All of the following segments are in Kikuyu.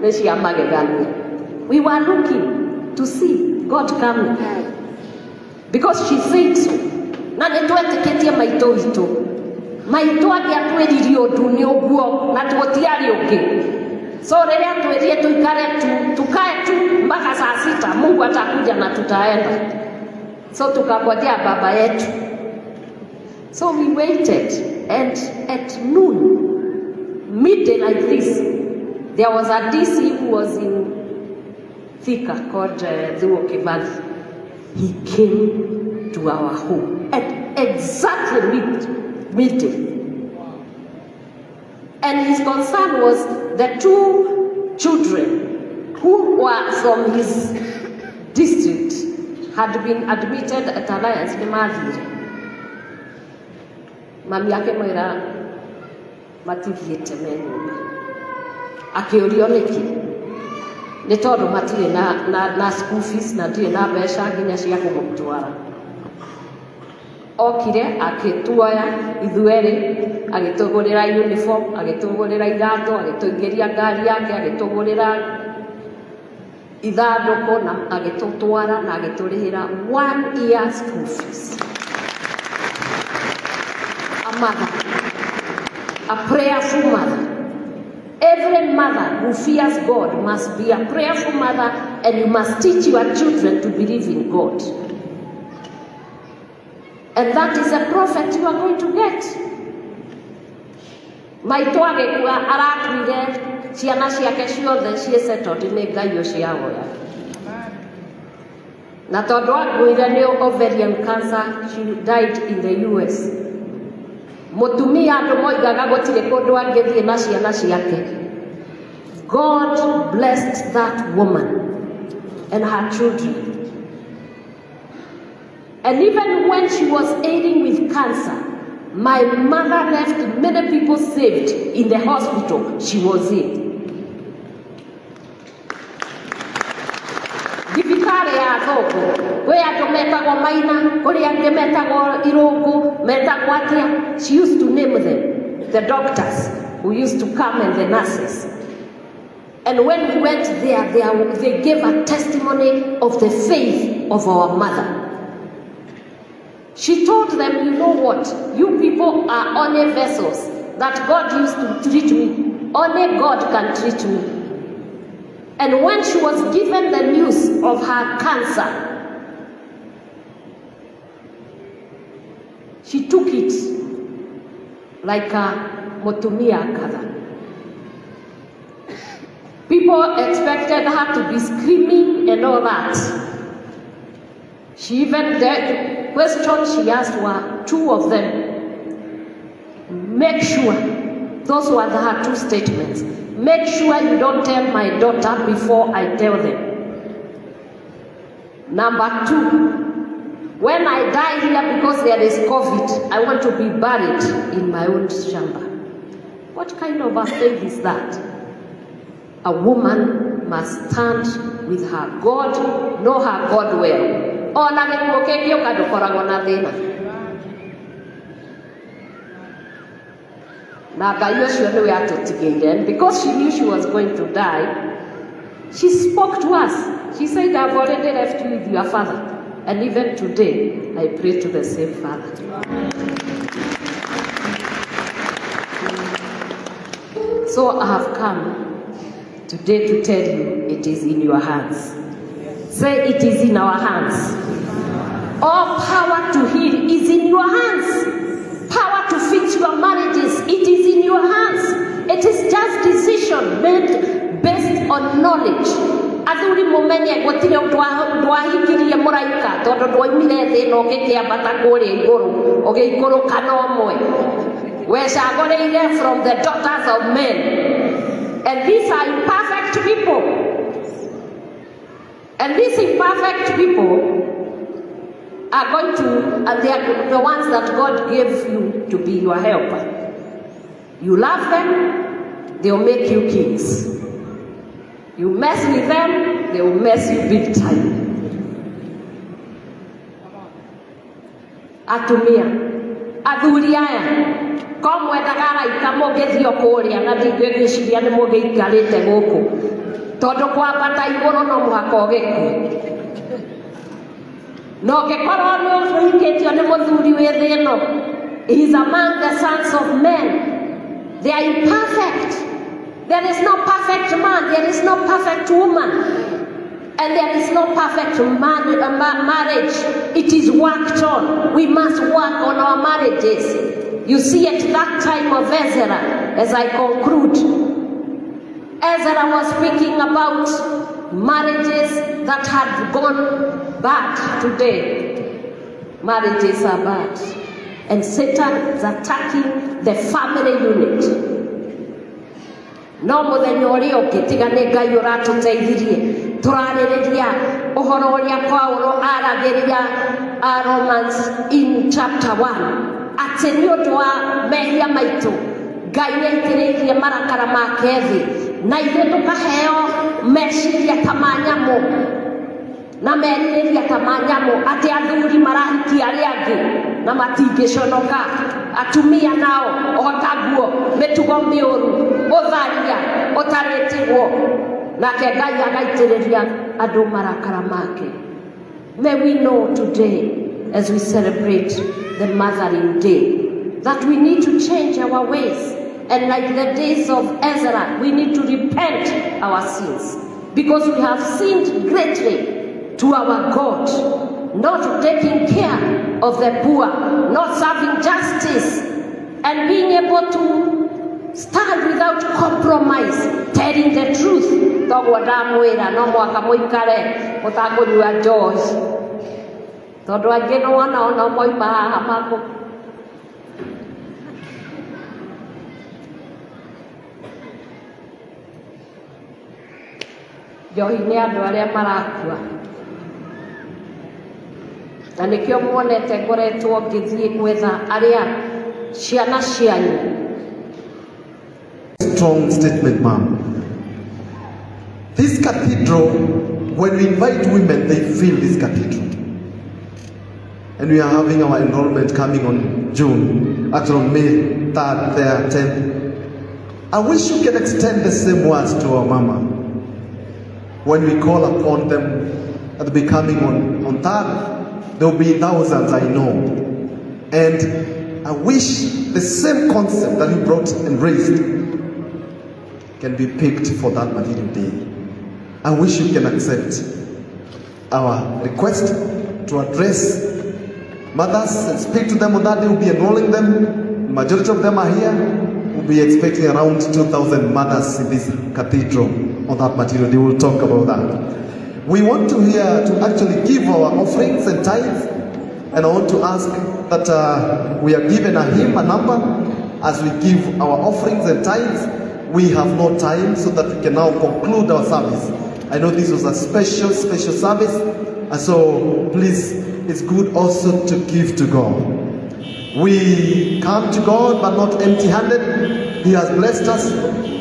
Nĩ cia magegania. We were looking to see God coming because she said so. Na nĩ twetĩkĩtie maitũ witũ. Maitũ angĩatwĩririe ũndũ nĩ ũguo na tũtiarĩ ũngĩ. So rĩrĩa twĩrie tuikare tu, tukae tu mpaka saa 6, Mungu atakuja na tutaenda. So tukangojea baba yetu. So we waited, and at noon, midday like this, there was a DC who was in Thika called Thuo Kivathi. He came to our home at exactly midday. And his concern was the 2 children who were from his district had been admitted at Alliance nĩ mathire. Mami akĩmwĩra matithiĩte me nyũmba. Akĩũrio nĩkĩ? Nĩ tondũ matirĩ na school fees na ndirĩ na mbeca nginya cia kũmũtwara. Okire akĩtuoya ithuerĩ, agĩtũgũrĩra uniform, agĩtũgũrĩra iratũ, agĩtũingĩria ngari yake, agĩtũgũrĩra ithandũkũ na agĩtũtwara na agĩtũrĩhĩra 1 year school fees. A mother, a prayerful mother. Every mother who fears God must be a prayerful mother, and you must teach your children to believe in God. And that is a prophet you are going to get. Maitũ agĩkua arakuire ciana ciake ciothe ciĩ settled nĩ Ngai ũcio ahoya. Na tondũ akuire nĩ ovarian cancer, she died in the US. Mũtumia andũ moigaga gũtirĩ kũndũ angĩthiĩ na ciana ciake. God blessed that woman and her children. And even when she was ailing with cancer, my mother left many people saved in the hospital she was in. Thibitarĩ ya athũngũ, kwĩ andũ metagwo Maina, kũrĩ angĩ metagwo Irũngũ, metagwo atĩa. She used to name them, the doctors who used to come and the nurses. And when we went there, they gave a testimony of the faith of our mother. She told them, you know what? You people are only vessels that God used to treat me. Only God can treat me. And when she was given the news of her cancer, she took it like a mutumia katha. People expected her to be screaming and all that. She even, the question she asked were 2 of them. Make sure, those were her 2 statements. Make sure you don't tell my daughter before I tell them. Number 2, when I die here because there is COVID, I want to be buried in my own chamber. What kind of a faith is that? A woman must stand with her God, know her God well. Ona gĩkuũ kĩngĩũka ndũkoragwo na thĩna. Na Ngai ũcio nĩwe atũtigĩire. And because she knew she was going to die, she spoke to us. She said, I've already left you with your father. And even today, I pray to the same Father. So I have come today to tell you it is in your hands. Say it is in our hands. All power to heal is in your hands. Power to fix your marriages, it is in your hands. It is just decision made based on knowledge. Athuri mumenye gutire ndwahikirie muraika tondu ndwoimire thi no ũgĩkĩambata kũrĩa igũrũ ũgĩikũrũka na ũmwe. Wecagũrĩire from the daughters of men. And these are imperfect people. And these imperfect people are going to, and they are the ones that God gave you to be your helper. You love them, they will make you kings. You mess with them, they will mess you big time. Atumia, athuri aya, Ko mwendaga araika mũngĩthiĩ kũrĩa na ndingĩgĩciria nĩ mũngĩikarĩte gũkũ tondũ kwambata igũrũ no mũhaka ũgĩkue. Na ũngĩkorwo nĩ ũhikĩtio nĩ mũthuri wĩ thĩ ĩno, he is among the sons of men. They are imperfect. There is no perfect man, there is no perfect woman, and there is no perfect marriage. It is worked on. We must work on our marriages. You see, at that time of Ezra, as I conclude, Ezra was speaking about marriages that had gone bad today. Marriages are bad. And Satan is attacking the family unit. No muthenya ũrĩa ũngĩ tiga nĩ Ngai ũratũteithirie tũrarĩrĩria ũhoro ũrĩa Paulo aragĩria Romans in chapter 1 atĩ nĩ ũndũ wa mehia maitũ Ngai nĩaitĩrĩirie marakara make thĩ na ithuĩ tũkaheo meciria ta ma nyamũ na merirĩria ta ma nyamũ atĩ athuri marahikia arĩa angĩ na matingĩconoka, atumia nao o taguo mĩtugo mĩũru ũtharia ũtarĩtigwo nake Ngai agaitĩrĩria andũ marakara make. May we know today as we celebrate the Mothering Day that we need to change our ways, and like the days of Ezra, we need to repent our sins because we have sinned greatly to our God, not taking care of the poor, not serving justice, and being able to stand without compromise, telling the truth. Toguo ndamwĩra no mwaka mũikare mũtakũnyua njohi tondũ angĩ nĩwona ona moima haha makũ njohi nĩ andũ arĩa marakua. Na nĩkĩo muonete ngoretwo ngĩthiĩ gwetha arĩa ciana cianyu. Strong statement, ma'am. This cathedral, when we invite women, they fill this cathedral. And we are having our enrollment coming on June, actually on May 3rd, there, 10th. I wish you can extend the same words to our mama. When we call upon them at the coming on 3rd, there will be thousands, I know. And I wish the same concept that you brought and raised can be picked for that material day. I wish you can accept our request to address mothers and speak to them on that day. We'll be enrolling them. The majority of them are here. We'll be expecting around 2,000 mothers in this cathedral on that material day. We'll talk about that. We want to hear to actually give our offerings and tithes, and I want to ask that we are given a hymn, a number, as we give our offerings and tithes. We have no time, so that we can now conclude our service. I know this was a special, special service, and so please, it's good also to give to God. We come to God, but not empty-handed. He has blessed us.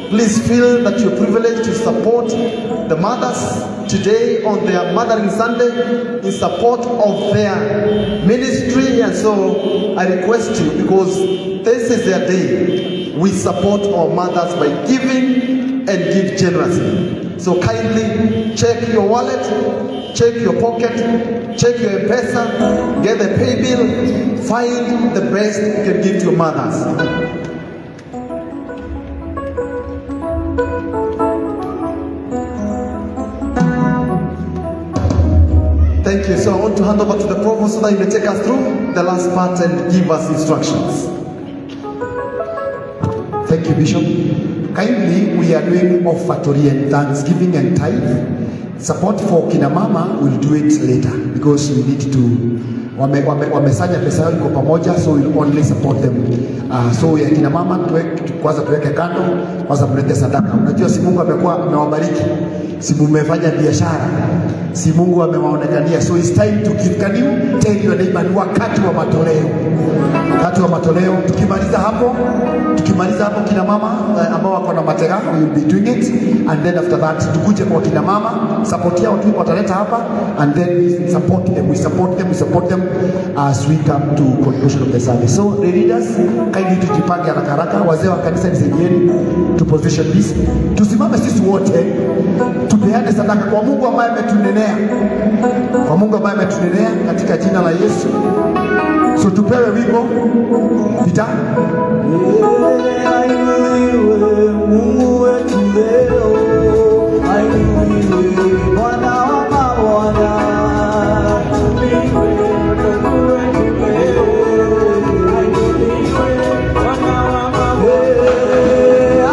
Please feel that you're privileged to support the mothers today on their Mothering Sunday in support of their ministry. And so I request you, because this is their day, we support our mothers by giving and give generously. So kindly check your wallet, check your pocket, check your M-Pesa, get the pay bill, find the best you can give to your mothers. Thank you. So I want to hand over to the Provost so that he may take us through the last part and give us instructions. Thank you, Bishop. Kindly, we are doing offertory and thanksgiving and tithe. Support for kina mama, we'll do it later because we need to wamesanya pesa yao kwa pamoja, so we'll only support them. So ya kina mama kwanza tuweke kando, kwanza mlete sadaka. Unajua si Mungu amekuwa amewabariki, si mumefanya biashara. Si Mungu amewaonekania. So it's time to give. Can you tell your neighbor ni wakati wa matoleo? Wakati wa matoleo. Tukimaliza hapo kina mama ambao wako na matega, we will be doing it, and then after that tukuje kwa kina mama, support yao tu wataleta hapa, and then we support them, we support them, we support them as we come to conclusion of the service. So the leaders, kindly tujipange haraka haraka, wazee wa kanisa nisaidieni to position this. Tusimame sisi wote tupeane sadaka kwa Mungu ambaye ametunenea, kwa Mungu ambaye ametunenea katika jina la Yesu. So tupewe wimbo Peter. Ainuliwe Mungu wetu leo, ainuliwe Bwana wa mabwana, ainuliwe Mungu wetu leo, ainuliwe Bwana wa mabwana,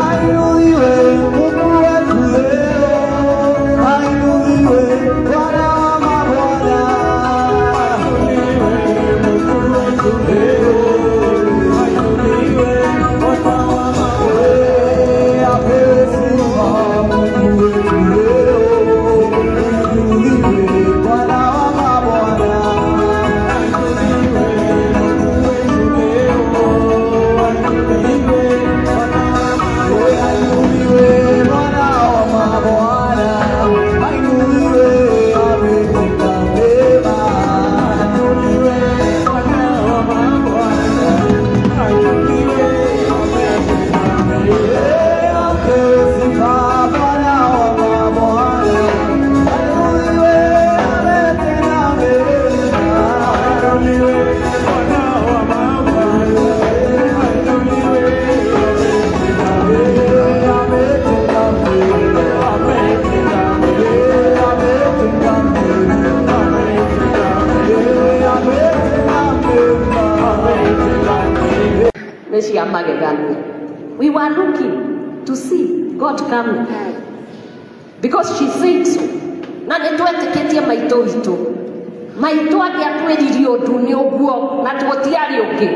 ainuliwe Mungu wetu leo, ainuliwe Bwana wa mabwana, ainuliwe Mungu wetu leo. We were looking to see God coming because she said so. Na nĩtwetĩkĩtie maitũ witũ, maitũ angĩatwĩririe ũndũ nĩ ũguo na tũtiarĩ ũngĩ.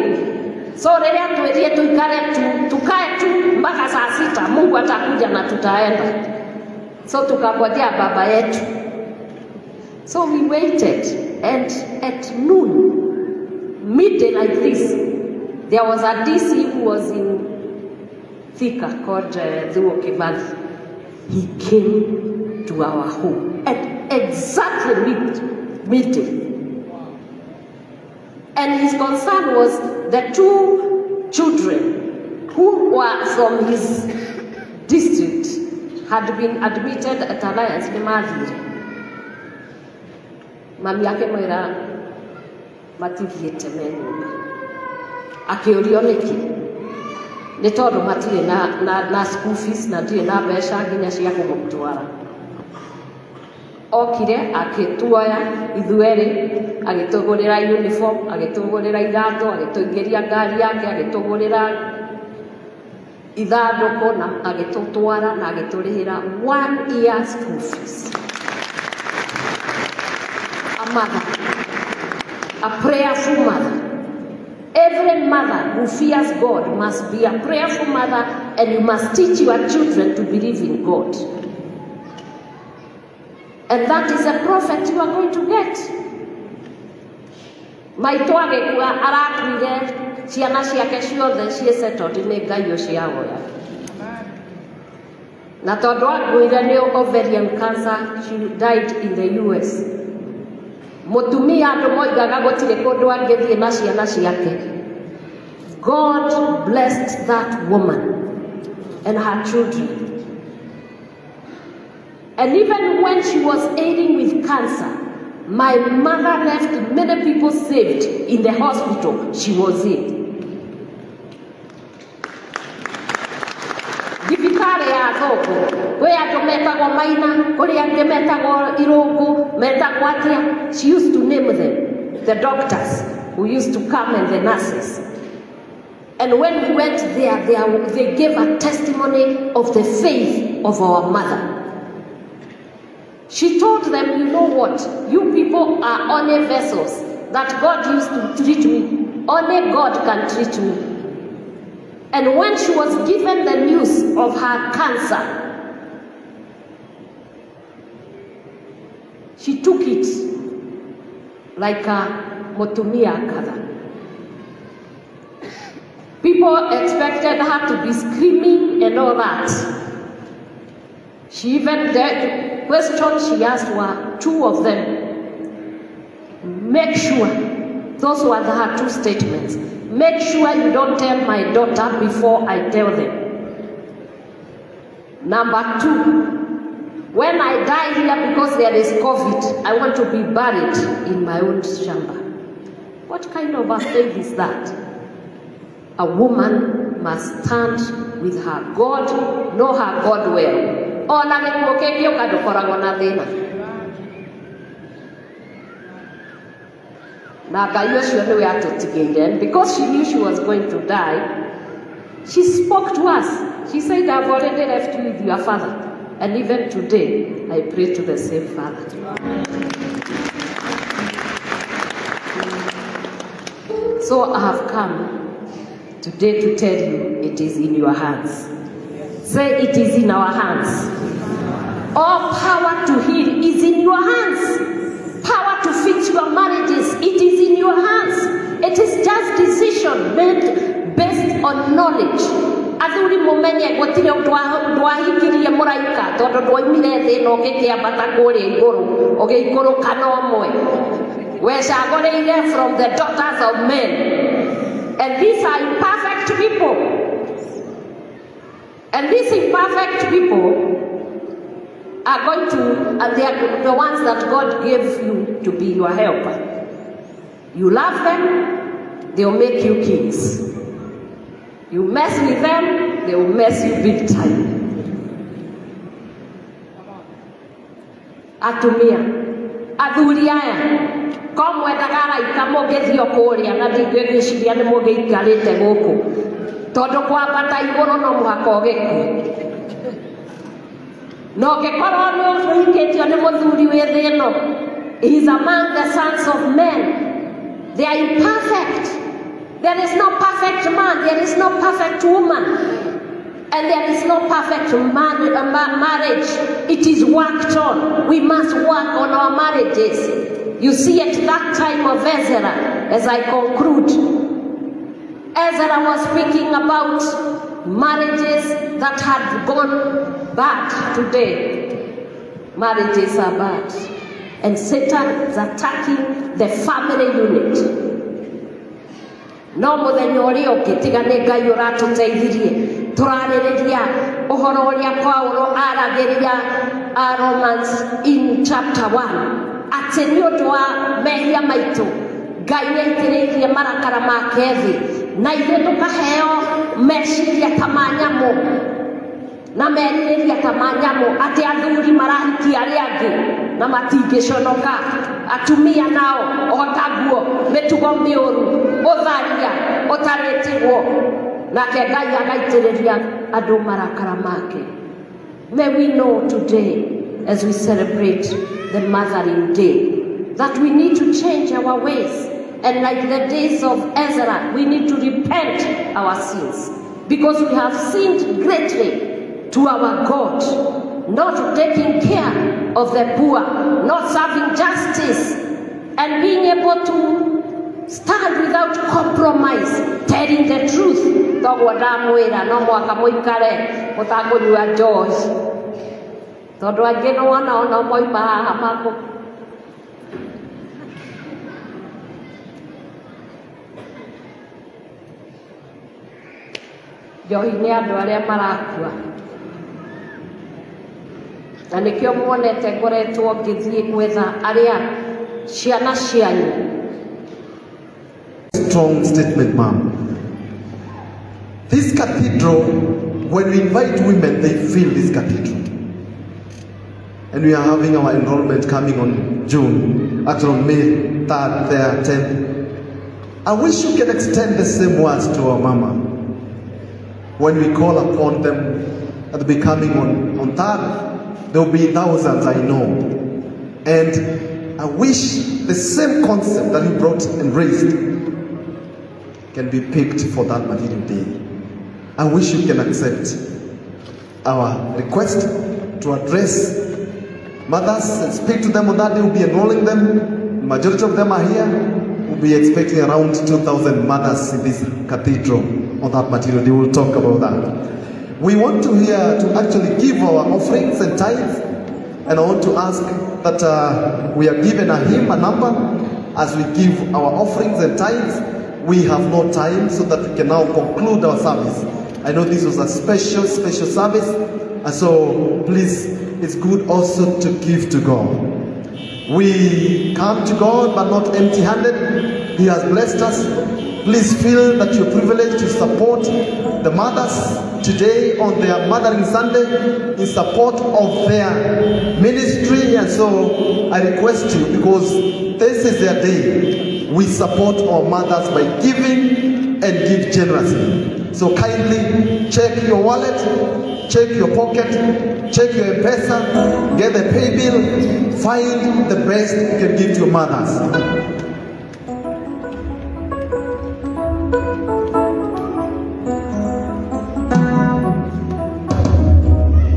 So rĩrĩa atwĩrire tuikare tu, tukae tu mpaka saa 6, Mungu atakuja na tutaenda. So tukangojea baba yetu. So we waited, and at noon, midday like this, there was a DC who was in Thika called Thuo Kimathi. He came to our home at exactly midday. And his concern was the 2 children who were from his district had been admitted at Alliance Nimathire. Mami akĩmwĩra matithiĩte me nyũmba. Akĩũrio nĩkĩ? Nĩ tondũ matirĩ na school fees na ndirĩ na mbeca nginya cia kũmũtwara. Okire akĩtuoya ithuerĩ, agĩtũgũrĩra uniform, agĩtũgũrĩra iratũ, agĩtũingĩria ngari yake, agĩtũgũrĩra ithandũkũ na agĩtũtwara na agĩtũrĩhĩra 1 year school fees. A mother, a prayerful mother. Every mother who fears God must be a prayerful mother, and you must teach your children to believe in God. And that is a prophet you are going to get. Maitũ agĩkua arakuire ciana ciake ciothe ciĩ settled nĩ Ngai ũcio ahoyaga. Na tondũ akuire nĩ ovarian cancer, she died in the US. Mũtumia andũ moigaga gũtirĩ kũndũ angĩthiĩ na ciana ciake. God blessed that woman and her children. And even when she was ailing with cancer, my mother left many people saved in the hospital she was in. Thibitarĩ ya Thongo, kwĩ andũ metagwo Maina, kũrĩ angĩ metagwo Irũngũ, metagwo atĩa. She used to name them, the doctors who used to come and the nurses. And when we went there, they gave a testimony of the faith of our mother. She told them, you know what? You people are only vessels that God used to treat me. Only God can treat me. And when she was given the news of her cancer, She took it like a mutumia kada. People expected her to be screaming and all that. She even, the question she asked were two of them. Make sure, those were her two statements. Make sure you don't tell my daughter before I tell them. Number two, when I die here because there is COVID, I want to be buried in my own chamber. What kind of a faith is that? A woman must stand with her God, know her God well. Ona gĩkuũ kĩngĩũka ndũkoragwo na thĩna. Na Ngai ũcio nĩwe atũtigĩire. And because she knew she was going to die, she spoke to us. She said, I've already left you with your father. And even today, I pray to the same Father. So I have come today to tell you it is in your hands. Say it is in our hands. All power to heal is in your hands. Power to fix your marriages, it is in your hands. It is just decision made based on knowledge. Athuri mumenye gutire ndwahikirie muraika tondu ndwoimire thi no ngikiambata kuria iguru ugiikuruka na umwe wecagũrĩire from the daughters of men, and these are imperfect people, and these imperfect people are going to, and they are the ones that God gave you to be your helper. You love them, they will make you kings. You mess with them, they will mess you big time. Atumia, athuri aya, ko mwendaga araika mũngĩthiĩ kũrĩa na ndingĩgĩciria nĩ mũngĩikarĩte gũkũ, tondũ kwambata igũrũ no mũhaka ũgĩkue. Na ũngĩkorwo nĩ ũhikĩtio nĩ mũthuri wĩ thĩ ĩno, he is among the sons of men. They are imperfect. There is no perfect man, there is no perfect woman, and there is no perfect marriage. It is worked on. We must work on our marriages. You see, at that time of Ezra, as I conclude, Ezra was speaking about marriages that had gone bad today. Marriages are bad. And Satan is attacking the family unit. No mũthenya ũrĩa ũngĩ tiga nĩ Ngai ũratũteithirie tũrarĩrĩria ũhoro ũrĩa Paulo aragĩria Romans in chapter 1 atĩ nĩ ũndũ wa mehia maitũ Ngai nĩaitĩrĩirie marakara make thĩ na ithuĩ tũkaheo meciria ta ma nyamũ na merirĩria ta ma nyamũ atĩ athuri marahikia arĩa angĩ na matingĩconoka, atumia nao o taguo mĩtugo mĩũru ũtharia ũtarĩtigwo nake Ngai agaitĩrĩria andũ marakara make. May we know today as we celebrate the Mothering Day that we need to change our ways, and like the days of Ezra, we need to repent our sins because we have sinned greatly to our God, not taking care of the poor, not serving justice, and being able to stand without compromise, telling the truth. Toguo ndamwĩra no mũhaka mũikare mũtakũnyua njohi, tondũ angĩ nĩwona ona moima haha makũ njohi nĩ andũ arĩa marakua. Na nĩkĩo muonete ngoretwo ngĩthiĩ gwetha arĩa ciana cianyu. Strong statement, ma'am. This cathedral, when we invite women, they fill this cathedral. And we are having our enrollment coming on June, actually on May 3rd, 3rd, 10th. I wish you can extend the same words to our mama. When we call upon them at the becoming on 3rd, there will be thousands, I know. And I wish the same concept that you brought and raised can be picked for that material day. I wish you can accept our request to address mothers and speak to them on that day. We'll be enrolling them. Majority of them are here. We'll be expecting around 2,000 mothers in this cathedral on that material. They will talk about that. We want to hear to actually give our offerings and tithes, and I want to ask that we are given a hymn, a number, as we give our offerings and tithes. We have no time, so that we can now conclude our service. I know this was a special, special service, and so please, it's good also to give to God. We come to God, but not empty-handed. He has blessed us. Please feel that you're privileged to support the mothers today on their Mothering Sunday in support of their ministry. And so I request you, because this is their day, we support our mothers by giving and give generously. So kindly check your wallet, check your pocket, check your M-Pesa, get the pay bill, find the best you can give to your mothers.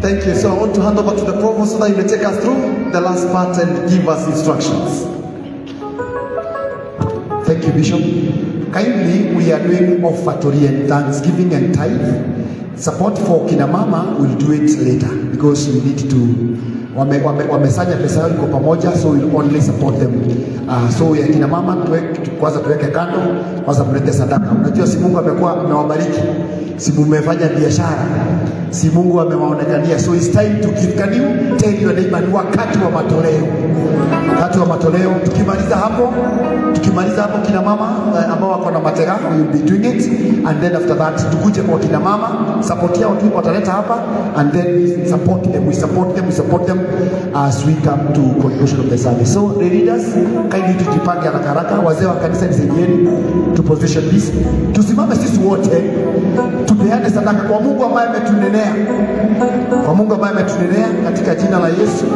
Thank you. So I want to hand over to the provost so that he may take us through the last part and give us instructions. Thank you, Bishop. Kindly, we are doing offertory and thanksgiving and tithe. Support for kina mama, we'll do it later because we need to wamesanya pesa yao kwa pamoja, so we'll only support them. So ya kina mama kwanza tuweke kando, kwanza mlete sadaka. Unajua si Mungu amekuwa amewabariki, si mmefanya biashara, si Mungu amewaonekania. So it's time to give. Can you tell your neighbor, ni wakati wa matoleo. Wakati wa matoleo. Tukimaliza hapo kina mama ambao wako na matera, we will be doing it, and then after that tukuje kwa kina mama, support yao tu wataleta hapa, and then we support them, we support them, we support them as we come to conclusion of the service. So the leaders, kindly tujipange haraka haraka. Wazee wa kanisa nisaidieni to position this. Tusimame sisi wote tupeane sadaka kwa Mungu ambaye ametunenea, kwa Mungu ambaye ametunenea katika jina la Yesu.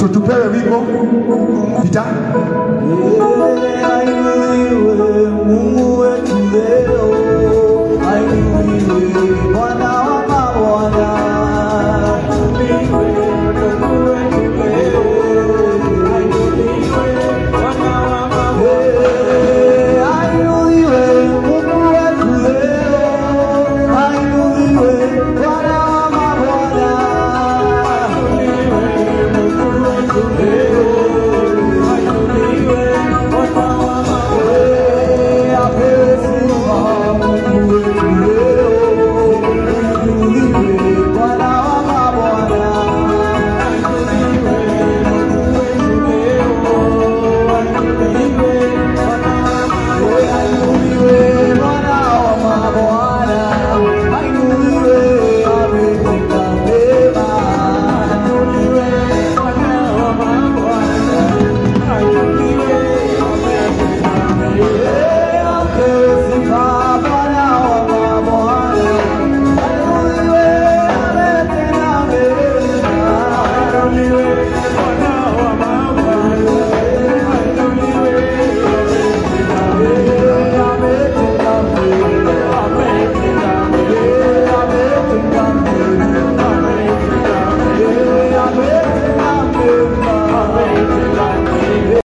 So tupewe wimbo Peter. Mungu wetu leo, ainuliwe Bwana.